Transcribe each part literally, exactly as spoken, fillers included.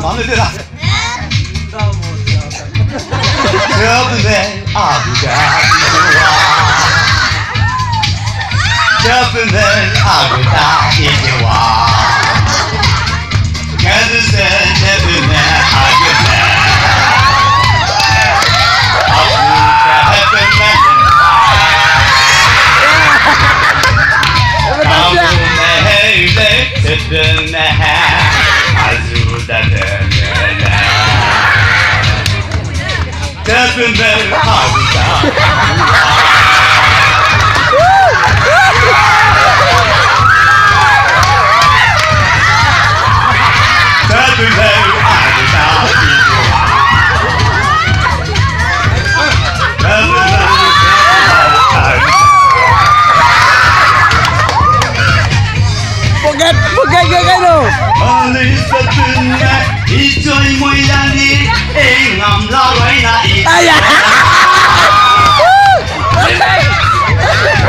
Bang de da. Tepme a gu da i de wa. Tepme a gu da i de wa. Kadu se tepme a gu da. A gu da tepme. A gu da hei le tepme. A zu da tepme. Pocket, pocket ke kai no. Mali sa tun ne. I choi moi la ni, e ngam la roi na i. Aya.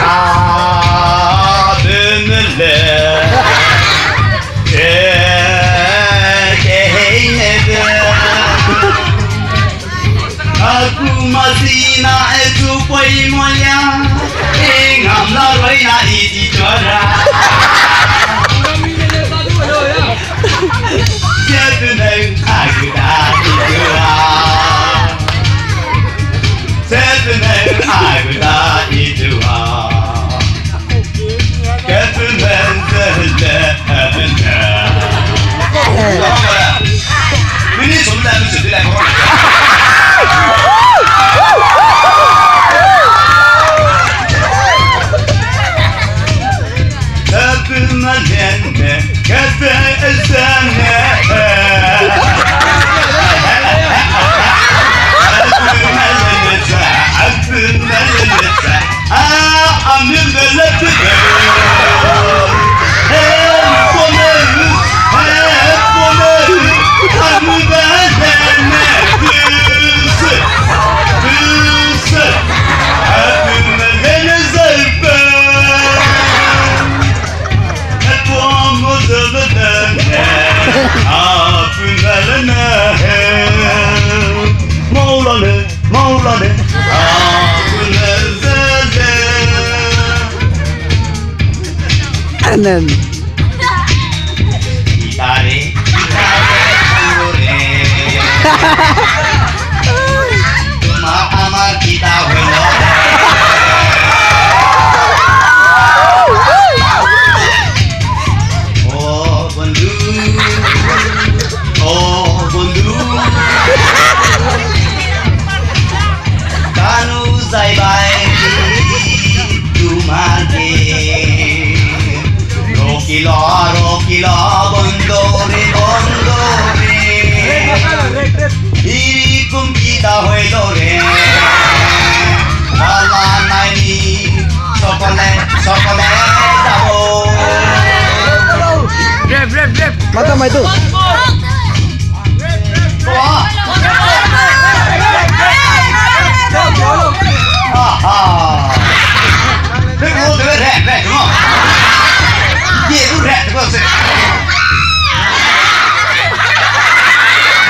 A, de ne le. E, ke hei ne de. A ku ma si na e chu poi moi ya. E ngam la roi na i ti chora. Amen. Tuma amar kita hoi lo. O bondu, o bondu. Kanu zai bai tuma ke. Rokila, rokila, bondo re, bondo re. Iri kum kita hoi lo re. Ala nai ni, sokole, sokole, dabo. Rap, rap, rap. Mata mai tu.